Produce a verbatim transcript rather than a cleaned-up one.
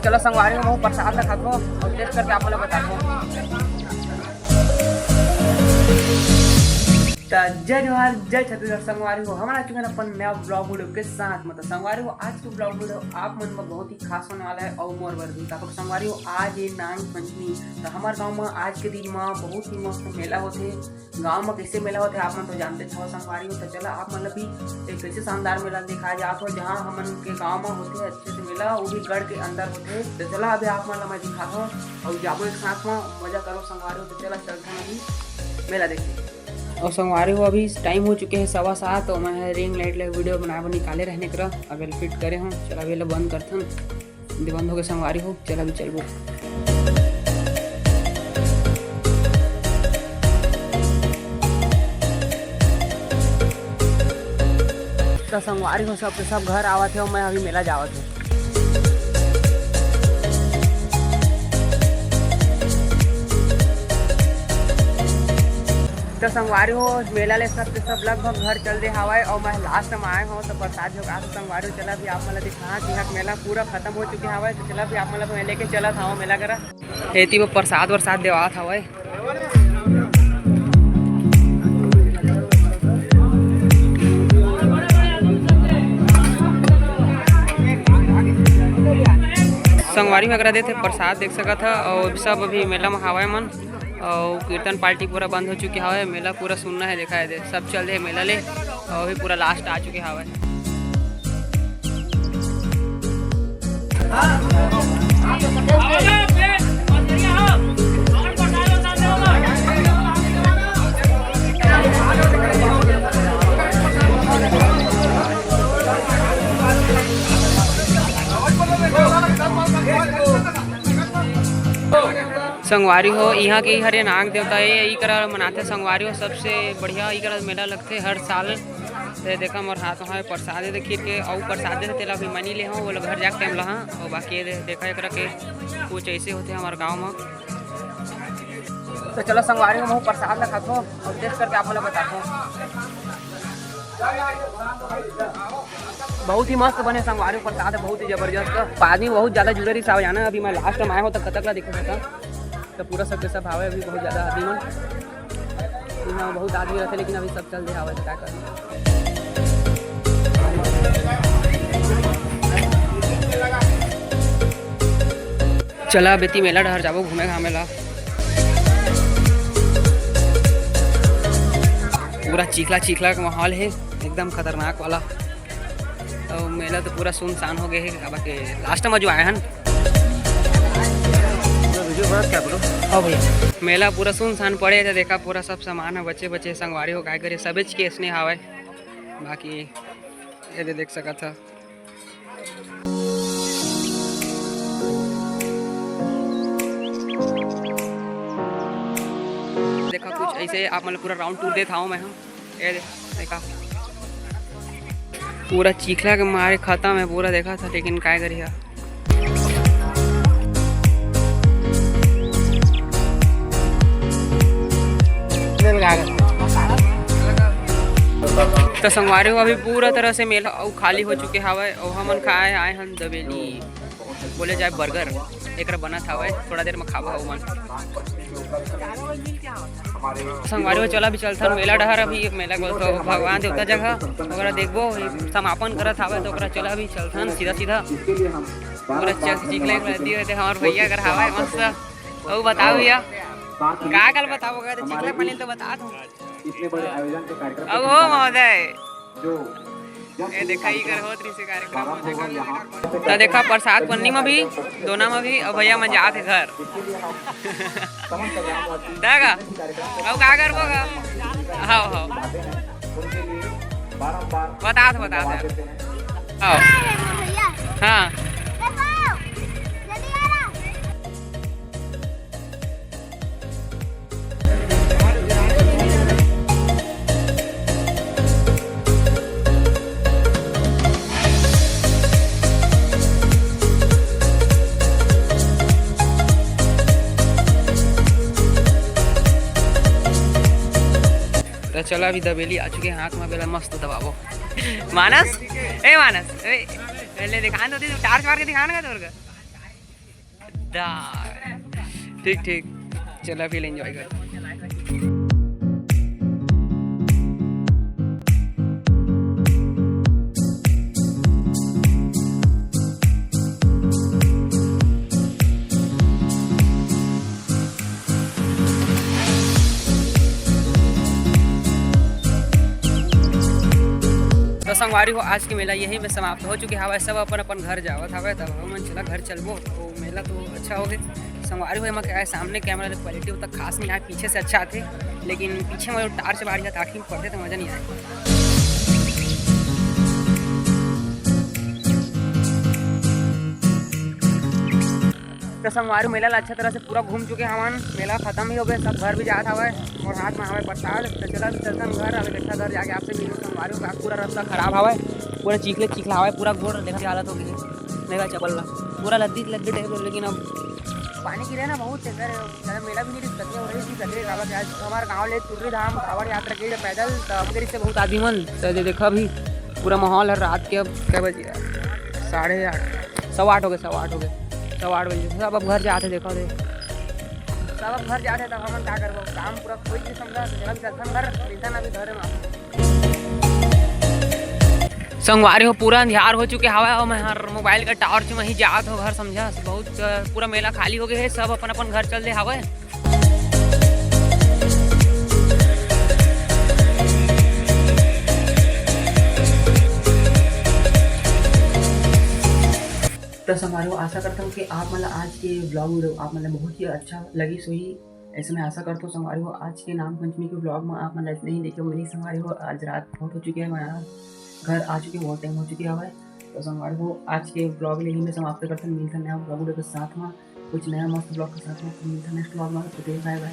चलो संगवारी हो, मैं प्रसाद ला खाथो अउ टेस्ट करके आप मन ला बताथो। त जय जोहार, जय छत्तीसगढ़ संगवारी हो, हमन आ चुके हन अपन नया ब्लॉग वीडियो के साथ। मतलब संगवारी हो, आज के ब्लॉग वीडियो आप मन बर बहुत ही खास होने वाला है अउ मोर बर भी। काबर संगवारी हो, आज ये नाग पंचमी, त हमर गांव में आज के दिन में बहुत ही मस्त मेला होथे। गांव में कैसे मेला होथे आप मन तो जानते हो संगवारी हो। तो चला आप मन ला भी एक ऐसे शानदार मेला दिखाए जात हो, जहां हमन के गांव में होथे अच्छे से मेला, वो भी गढ़ के अंदर होथे। तो चला अभी आप मन ला मैं दिखात हूँ और जाबो एक साथ में, मजा करो संगवारी हो। तो चला चलते हैं अभी मेला देखे। और संगवारी हो, अभी टाइम हो चुके हैं सवा सात और मैं रिंग लाइट ले वीडियो बनाए बर निकाले रहने करा, अब फिट करे हूँ। चला अभी ला बंद करथन। दे बंद हो गए संगवारी हो, चल अभी चलबो। तो संगवारी हो, सब के सब घर आवत हे, मैं अभी मेला जावत हूँ। तो संगवारी हो, मेला ले सब के सब लगभग घर चल दे हावय और मैं लास्ट में आए हूँ, तो प्रसाद झोंकात हूँ संगवारी हो। चला अभी आप मन ला हाँ जी, हाँ, मेला पूरा खत्म हो चुके हवय, तो चला भी आप मन ला मैं लेके चलत हवं मेला करा। एती वो प्रसाद वरसाद देवात हवय। संगवारी हो, अगर देथे प्रसाद देख सकत ह, और सब अभी मेला में हवय मन। अउ कीर्तन पार्टी पूरा बंद हो चुके हवय, मेला पूरा सुन्ना है, देखा है दे, सब चल दे मेला ले, अउ अभी पूरा लास्ट आ चुके हवय। संगवारी हो, इहाँ के हरे नाग देवता ए, ई करा मनाथे संगवारी हो, सबसे बढ़िया ई करा मेला लगथे हर साल। ते देखा मोर हाथ में प्रसाद हे, खीर के अउ प्रसाद हे, तेला भी मनी ले हूँ, वो लोग घर जाके टाइम लहा, और बाकी ये दे-, देखा एकरा के कुछ ऐसे होथे हमारे गाँव में। तो चलो संगवारी हो, मैं प्रसाद ला खाथो और टेस्ट करके आप लोग बताथो। बहुत ही मस्त बने संगवारी हो प्रसाद, बहुत ही जबरदस्त। आदमी बहुत ज्यादा जुड़े रही साव जाना, अभी मैं लास्ट में आया हूँ तो कतक ला देखो सकता। तो पूरा सबके सब हावय, अभी बहुत ज्यादा आदमी मन, यहाँ बहुत आदमी रहते, लेकिन अभी सब चल दे हावय, तो क्या करना। चला बेती मेला डहर जाबो घूमे घामे ला। पूरा चीखला चीखला के माहौल है, एकदम खतरनाक वाला। अउ मेला तो पूरा सुनसान हो गए है, काबर के लास्ट में जो आए हन। हाँ भैया, मेला पूरा सुनसान पड़े थे, देखा पूरा सब सामान है, बचे बचे संगवारी हो काय करे, सबे चीज के स्नेह आवे। बाकी ये दे देख सकत था। देखा कुछ ऐसे आप मतलब पूरा राउंड टूर देत हवं मैं, हाँ। ये दे-, देखा। पूरा चीखला के मारे खत्म है पूरा, देखा था, लेकिन काय करिया। तो संगवारी हो, अभी पूरा तरह से मेला अउ खाली हो चुके हवय, अउ हमन खाए आए हन दबेली। बोले जाए बर्गर, एकरा बनत हवय, थोड़ा देर में खाबो हमन। संगवारी हो, चला भी चलथन मेला डहर, अभी मेला बोलथो भगवान देवता जगह, ओकरा देखबो, समापन करत हवय, तो ओकरा चला भी चलथन सीधा सीधा। पूरा चल चिखले रहती है, हमार भैया अगर हवय मस्त। अउ बताओ भैया, का कल बताओ, अगर चिखला पानी तो बता दो। इतने बड़े आयोजन के कार्यक्रम अब हो महोदय। जो ये देखा, ई कर होत रहिसे कार्यक्रम। त देखा, प्रसाद पन्नी में भी, दोना में भी, अब भैया मन जात हे घर। देखा, अब का करबो गा? हाव, हाव। बतात, बतात। हाव। हाँ। त चला, अभी दबेली आ चुके हैं हाथ में, बेला मस्त दबाबो। मानस, ए मानस, ए, पहले दिखान दो, तू टार्च मार के दिखाना का तोर का? ठीक ठीक, चला फिर एंजॉय कर। तो संगवारी हो, आज के मेला यही में समाप्त हो चुके हवय। सब अपन अपन घर जावत हवय, तब हमन चला घर चलबो। तो मेला तो अच्छा होगे संगवारी हो, एमा क्या है, सामने कैमरा ले क्वालिटी उतना खास नहीं आए, पीछे से अच्छा आथे, लेकिन पीछे में जो टार्च बार जात आँखी में पड़थे तो मजा नहीं आए। तो संगवारी, मेला ला अच्छा तरह से पूरा घूम चुके हवन। मेला खत्म ही हो गए, सब घर भी जात हवय। और हाथ में हवय प्रसाद। तो चला, अभी चलथन घर। अभी देखा घर जाके आपसे मिलूँ संगवारी हो। पूरा रास्ता खराब हवय, पूरा चीखले चीखला हवय, पूरा गोड़ देखा हालत हो गई। देखा चप्पल ला, पूरा लद्दी लद्दी टाइप, लेकिन अब पानी गिरे ना बहुत, तेकर चला मेला भी नहीं रिस कतिया हो रही थी, कतिया काबर आज हमारे गाँव ले तुर्री धाम कांवड़ यात्रा के लिए पैदल, तो अब रिस से बहुत आदमी मन। तो दे देखा अभी पूरा माहौल है रात के। अब क्या बजे? साढ़े आठ, सवा आठ हो गए, सवा आठ हो गए, सवा आठ बजे। सब अब घर जाते, देखा दे, सब अब घर जाते, तब हमन का करबो, काम पूरा कोई नहीं समझा। तो चल चलथन घर, मिलथन अभी घर में। संगवारी हो, पूरा अंधियार हो चुके हवय और मैं हर मोबाइल का टॉर्च में ही जात हो घर, समझा। बहुत, अ, पूरा मेला खाली हो गए है, सब अपन अपन घर चल दे हवय। तो संगवारी हो, आशा करता हूँ कि आप मन ला आज के ब्लॉग वीडियो आप मन ला बहुत ही अच्छा लगिस होही। ऐसे मैं आशा करता हूँ संगवारी हो, आज के नाग पंचमी के ब्लॉग में आप मन ला इतना ही देखे मिली संगवारी हो। आज रात बहुत हो चुकी है, मैं घर आ चुके, बहुत टाइम हो चुकी हवय। तो संगवारी हो, आज के ब्लॉग ले ही मैं समाप्त करता हूँ। मिलता नया ब्लॉग वीडियो के साथ में, कुछ नया मस्त ब्लॉग के साथ में। तो मिलता नेक्स्ट ब्लॉग में, तो बाय बाय।